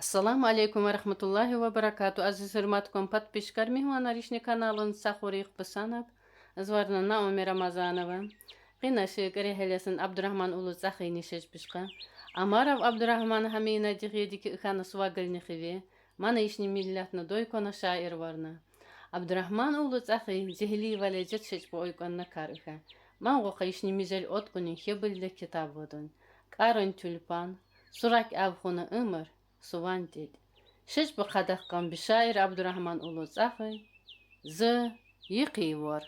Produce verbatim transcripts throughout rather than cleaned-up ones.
Ассаламу алейкум ва рахматуллахи ва баракату. Азиз гьюрметлу подписчиклер, мегьманлар, ишни каналын са хурух бисанаб. Зи варна Наоми Рамазанова. Къенин шиири гьелесин Абдурагьман улу Цӏахийни шежбишка. Амаров Абдурагьман гьамина дегьедики ихьана сувагилни хиве. Мана ишни миллетни дойкъуна шаир варна. Абдурагьман улу Цӏахий жегьилвале жед шежб ойкъуна кар ихьа. Ман гъукъа ишни мижел откъунин хебилде китаб водун. Кӏарун тюльпан, сурак авхуна уьмуьр, суван дед. Шежб къадагъ къан би шаир Абдурагьман улу Цӏахий. Зи йикъивар.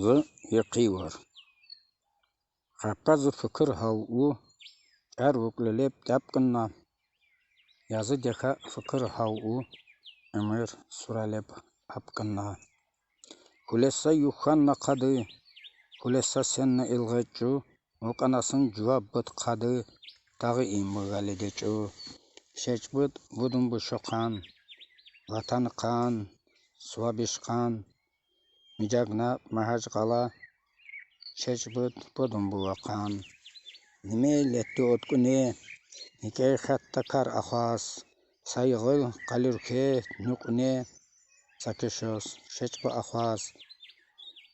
Зи йикъивар. Къапа зи фикир гьав у, кӏар вукълелеб тӏябкъунна. Я зи дехъа фикир гьав у, уьмуьр суралеб абкъунна. Хулеса юханна къады, хулеса сенна илгъечӏу, вукъана син жуваб буд къады, тагъи им мугаллидечӏу. Шежбуд будун бу шукъан, ватан къан, сувабиш къан, мижагна магьаж къала, шежбуд будун бу вакъан. Ниме летти откъуне, никӏей хатта кар ахваз, са йыгъил къалур хьи нукъуне, са кешос шежбу ахваз.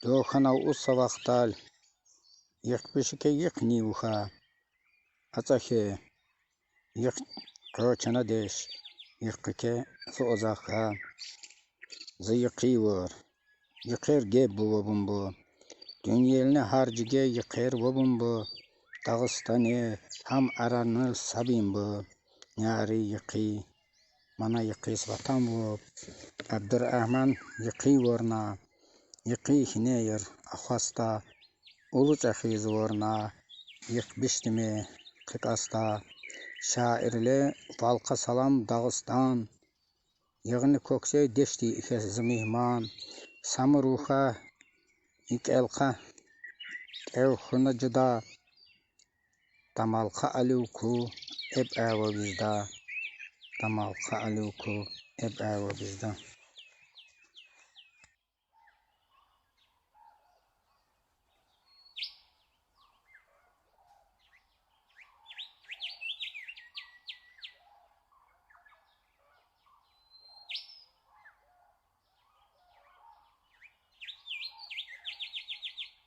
Дохана у са вахтал, йикъ бишике йикъ нивуха. Ацӏахье, йикъ къочана деш, йикъике зи озахъа. Зи йикъивар, йикъер геб бу вобун бу. Дуьньелни гьар жиге йикъер вобун бу. Дагъустане гьам арарнил сабин бу. Няри йикъи, мана йикъис ватан воб. Абдурагьман йикъиварна, йикъи гьинейир ахваста. Улу Цӏахий зи варна, йикъ бишдиме къикъаста. Шаирле валкъа салам Дагъустан. Йыгъни коксей дешти ихьес зи мегьман. Самур вуха, икӏ элкъа, тӏев хуна жуда. Тамалкъа алив ку, эб ава бизда. Тамалкъа алив ку, эб ава бизда.